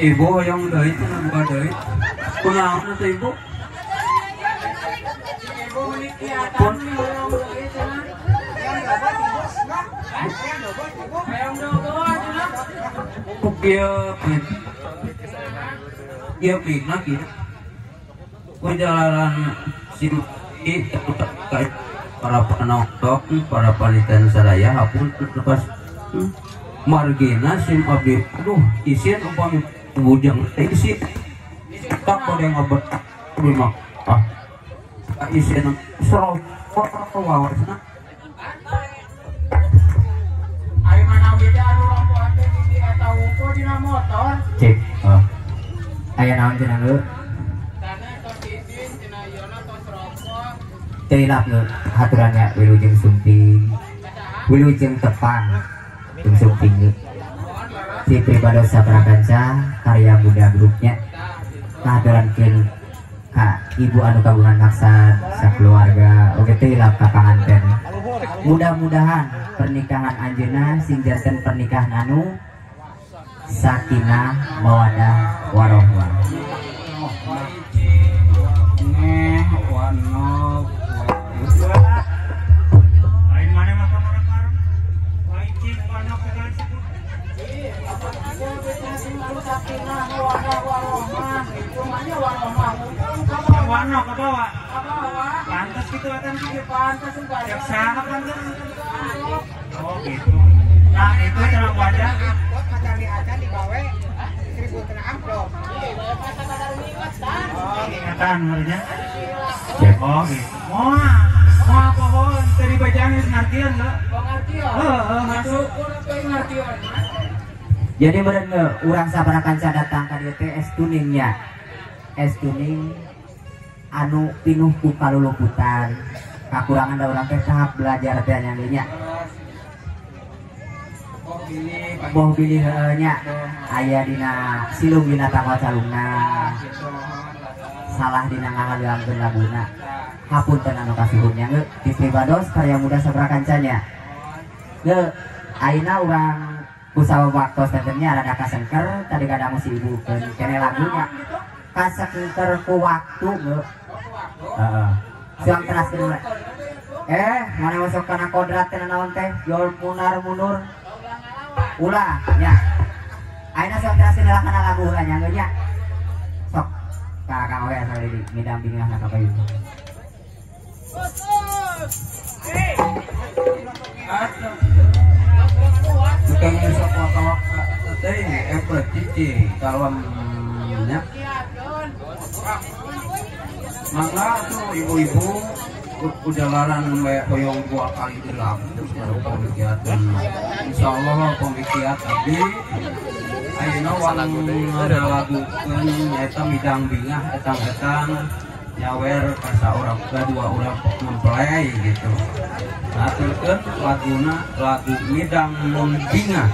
Ibu yang deui cenah buka deui. Kunaon teh ibu? Pun kieu pina kieu. Perjalanan sim para penonton, para panitia sadaya hapun lepas margina sim abdi aduh isin upami bujang isin tak pada ngobrol lima ah isin serau wawasan ayo manawi teh anu lompoh teh di eta wungkul dina motor cek aya naon naon cenah geus. Teu hilap geus haturannya wilujeng sumping. Wilujeng tepang jeung sumping geus. Ti pribados saparakanca karya muda grupnya kahaturankeun ka ibu anu kagungan maksad sakeluarga oge teu hilap ka panganten. Mudah-mudahan pernikahan anjeunna sing janten pernikahan anu sakinah mawadah warohmah. Wano ke bawah. Pantas gitu kan pantas enggak sangat pantas. Oh gitu. Nah itu cara wadah. Amplop macan di acan dibawe 1000 kena amplop. Oh, ingatan harusnya. Oh gitu. Moal, moal pohon tadi bacaan geus ngartieun lho. Oh ngartieun. Heeh, masuk. Ngartieun. Jadi meureun urang sabarakanca datang ka dieu teh es tuningnya. Es tuning anu pinuh ku kaluluputan. Kakurangan da urang teh tahap belajar teh nya nya. Boh bilih heueuh nya aya dina silung dina tanggal calungna. Salah dina ngahaleungkeun laguna. Hapunten anu kasuhun nya geus ti pribados karya muda sabarakanca nya. Geus ayeuna urang kusabab waktos teh nya rada kasengker tadi kadang si ibu keun kene lagunya. Kasengker ku waktu geus. Heeh. Siang teraskeun. Mana masuk kana kodrat teh naon teh? Jol munar mundur. Ulah nya. Ayeuna sok teraskeun lah kana lagu heula nya geus nya. Sok ka Kang Oe asal di midang bingah ka payun. Tukang sok waka-waka teh efek cici kalamnya. Mangga tuh ibu-ibu ujalaran bae hoyong dua kali di lagu baru pemikiatan. Insyaallah pemikiat abdi ayeuna wang ngalagukeun eta midang bingah etang-etang nyawer ka saurang ka dua urang mempelai gitu. Ngaturkeun laguna lagu midang mun bingah.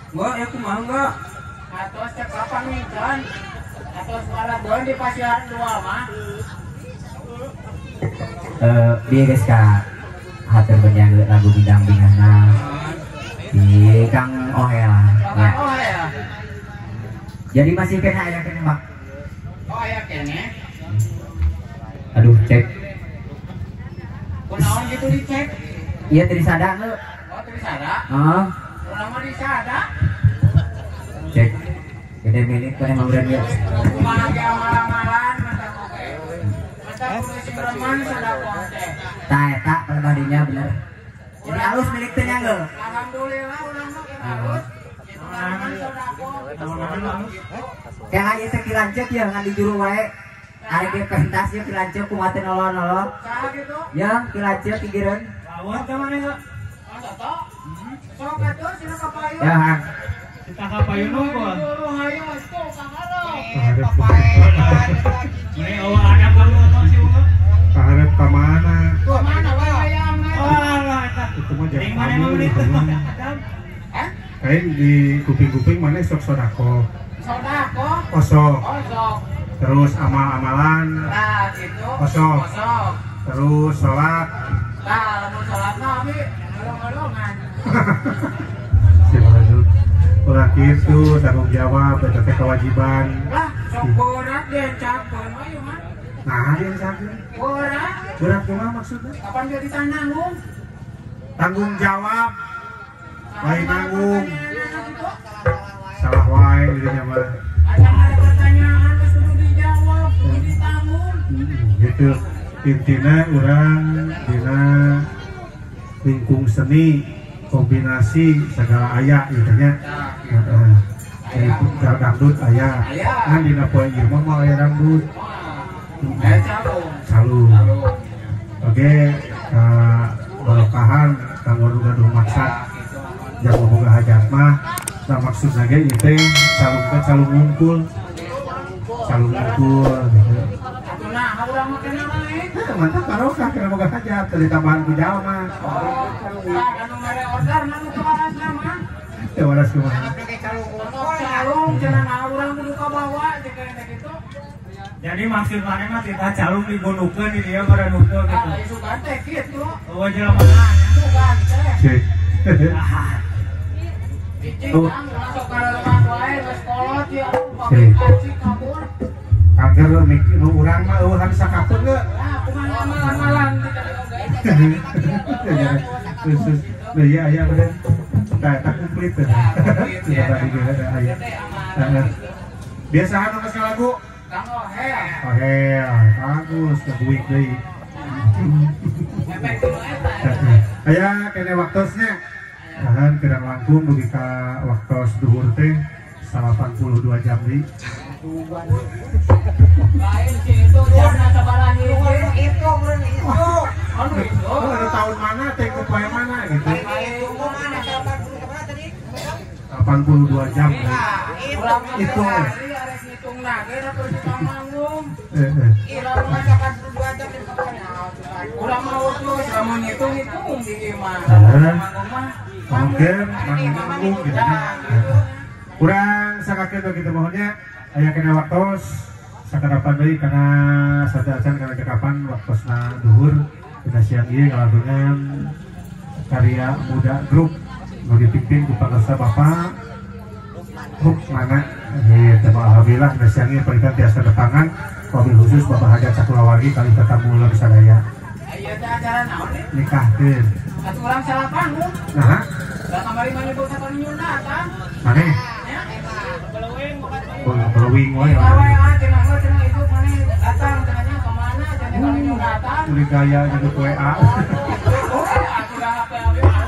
Enggak, ya kumaha enggak? Atau cek kapan nih, John? Atau sekolah doang di pasiran dua mah? Bieu geus ka hatur benyang lagu bidang bingahna di Kang Ohel. Ya. Jadi masih kena aya kene, Pak. Oh, aya kene. Aduh, cek. Kunaon gitu dicek? Iya, teu disada heuh. Oh, teu disada? Heeh. Kunaon mah disada? Cek. Gede milik kan emang udah dia. Kumaha ge amalan-amalan mantap oge. Mantap kudu sing remen sadaqah teh. Tah eta pribadinya bener. Jadi alus milik teh nya geus. Alhamdulillah urang mah alus. Kayak aya teh ki lanceuk ya ngan di juru wae. Ari ge pentas ya ki lanceuk kumaha teh nolol-nolol. Saha kitu? Ya ki lanceuk pikireun. Lawan ka maneh geus? Toto. Sok atuh sina ka payun. Ya hang. Kita ka payun unggul. Hayu atuh ka hareup. Mane eueuh ada baru otong si unggul. Ka hareup ka mana? Ka mana wae hayangna. Oh, eta. Itu mah jeung mana mah meuli teh. Hah? Kain di kuping-kuping mana sok sodako. Sodako? Osok. Osok. Terus amal-amalan. Nah, gitu. Osok. Osok. Terus sholat. Nah, lamun sholat mah abi ngelong-ngelongan. Si maksud ulah kitu tanggung jawab eta teh kewajiban. Lah, sok berat diencapkeun mah ieu mah. Nah, diencapkeun. Berat. Berat kumaha maksudna? Kapan dia ditanggung? Tanggung jawab. Lain nanggung. Salah wae dirinya mah. Ada pertanyaan terus kudu dijawab, kudu ditanggung. Gitu. Intina urang dina lingkung seni kombinasi segala aya gitu nya. Heeh. Dangdut aya. Kan dina poe ieu mah moal aya dangdut. Aya calung. Calung. Oke, ka barokahan kanggo nu gaduh maksad. Jago boga hajat mah, nah maksudna ge ieu teh calung teh calung ngungkul. Calung ngungkul gitu. Nah, urang mah kena wae. Mantap barokah kena boga hajat teu ditambahan ku jalma. Oh, tah anu mere order mah nu kawalasna mah. Teu walas kumaha. Calung cenah nah urang kudu kabawa jeung teh kitu. Jadi maksud maneh mah titah calung digunukeun di dieu ngarenukeun gitu. Ah, sugan teh kitu. Oh, jelema nya. Sugan teh. Cek. Cicing kang masuk ka leuwat wae geus kolot ya pabrik aci kabur. Agar mikir nu urang mah eueuh bisa kapur ge. Nah, kumaha amalan-amalan di tadi oge. Khusus ieu aya bener. Tah eta komplit teh. Sudah tadi ge aya. Biasaan nu geus lagu? Kang Ohel. Ohel, bagus kebuik deui. Aya kene waktosnya. Tahan kirang langkung dugi ka waktos duhur teh 82 jam deui. Lain sih itu jamna sabaraha hiji. Itu meureun itu. Anu itu. Oh, anu tahun mana teh ku poe mana gitu. Itu mana 80 sabaraha tadi? 82 jam. Urang Itu. arek ngitungna ge da keur manggung. Heeh. Urang mah 82 jam di kapan. Urang mah utus lamun ngitung-ngitung di ieu mah. Manggung mah Mungkin manggung gitu nya. Kurang sakakeun begitu mohonnya aya kena waktos sakarapan deui kana sateuacan kana cekapan waktosna duhur dina siang ieu ngalakukeun karya muda grup nu dipimpin ku pangersa Bapak Rukmana. Gitu, alhamdulillah dina siang ieu panitia tiasa nepangan wabil khusus Bapak Hajat sakulawargi kali tetamu ulang sadaya. Ieu teh acara naon nih? Nikahkeun. Atuh urang salah panggung. Nah, da kamari mah nyebut satoni nyunda kan? Maneh? Nya. Belewing wae. WA cenah heuh cenah itu maneh datang cenahnya ka mana cenah kali nyunda datang. Udah gaya nyebut WA. Oh, atuh da HP abi mah.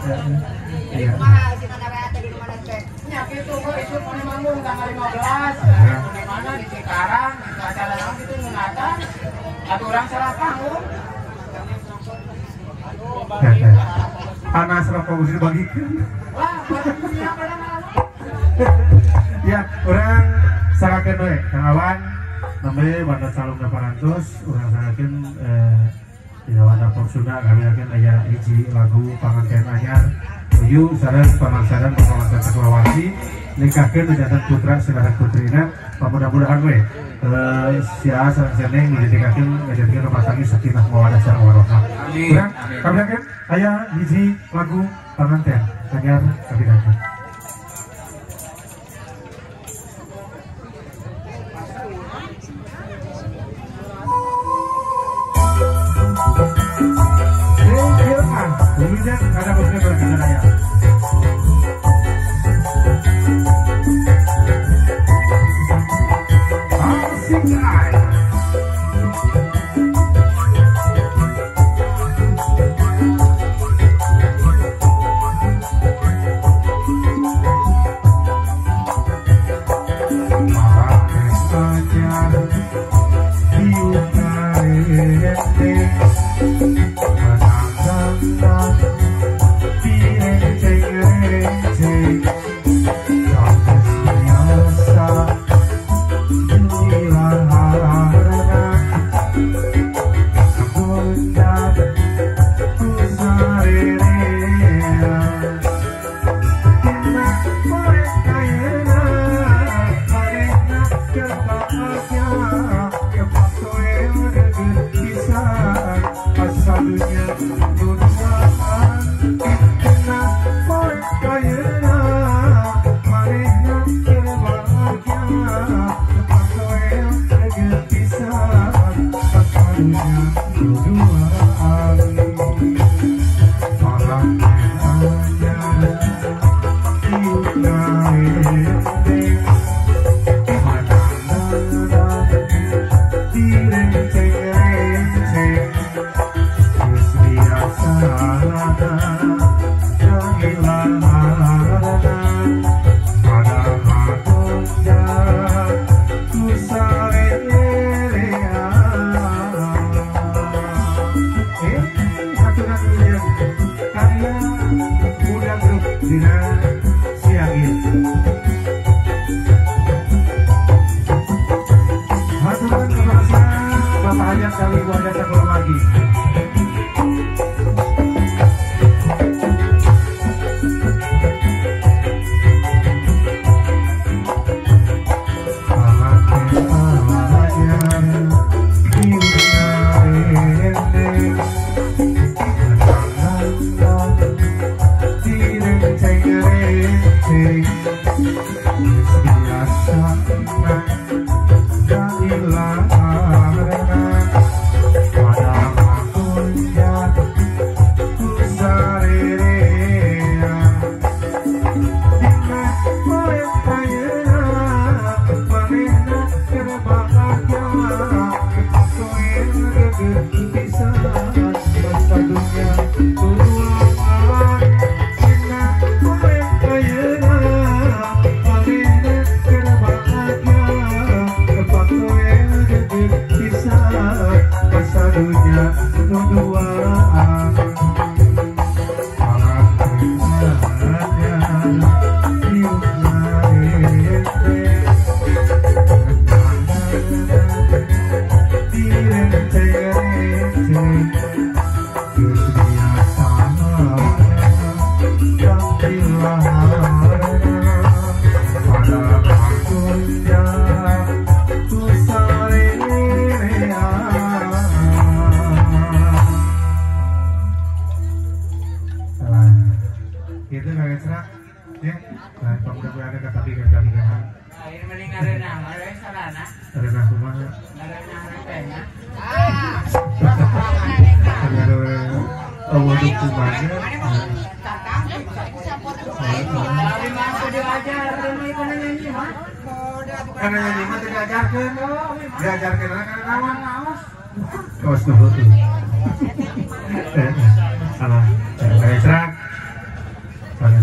Iya. Nya kitu gua isuk mana manggung tanggal 15. Di mana di Cikarang, di acara naon kitu nunatan. Atuh urang salah panggung. Panas rokok mesti dibagikan. Wah, punya pada malam. Ya, urang sarakeun we Kang Awan nembe warna calung 800 urang sarakeun dina warna pop Sunda kami aya hiji lagu panganten anyar Uyu sareng pamangsaran pamangsaran sakulawati nikahkeun jantan putra sareng putrina mudah-mudahan we sia sareng seneng dijadikeun ngajadikeun rumah tangga sakinah mawaddah sareng warahmah. Urang kami aya hiji lagu panganten anyar kami.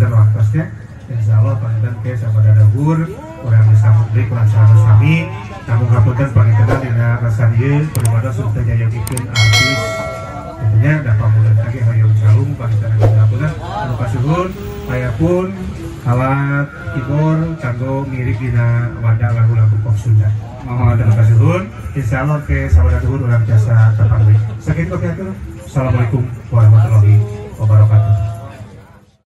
Panginten waktosnya insyaallah panginten ke sabada dahur urang disambut deui ku acara sami. Namun hapunten panginten dina rasa ieu pribados teu nyayogikeun artis tentunya da pamuleun lagi hoyong calung panginten hapunten anu kasuhun aya pun alat keyboard kanggo mirik dina wadah lagu-lagu pop Sunda. Mohon terima kasih. Insyaallah ke sabada duhur urang jasa tepang deui. Sakitu kopi atur. Assalamualaikum warahmatullahi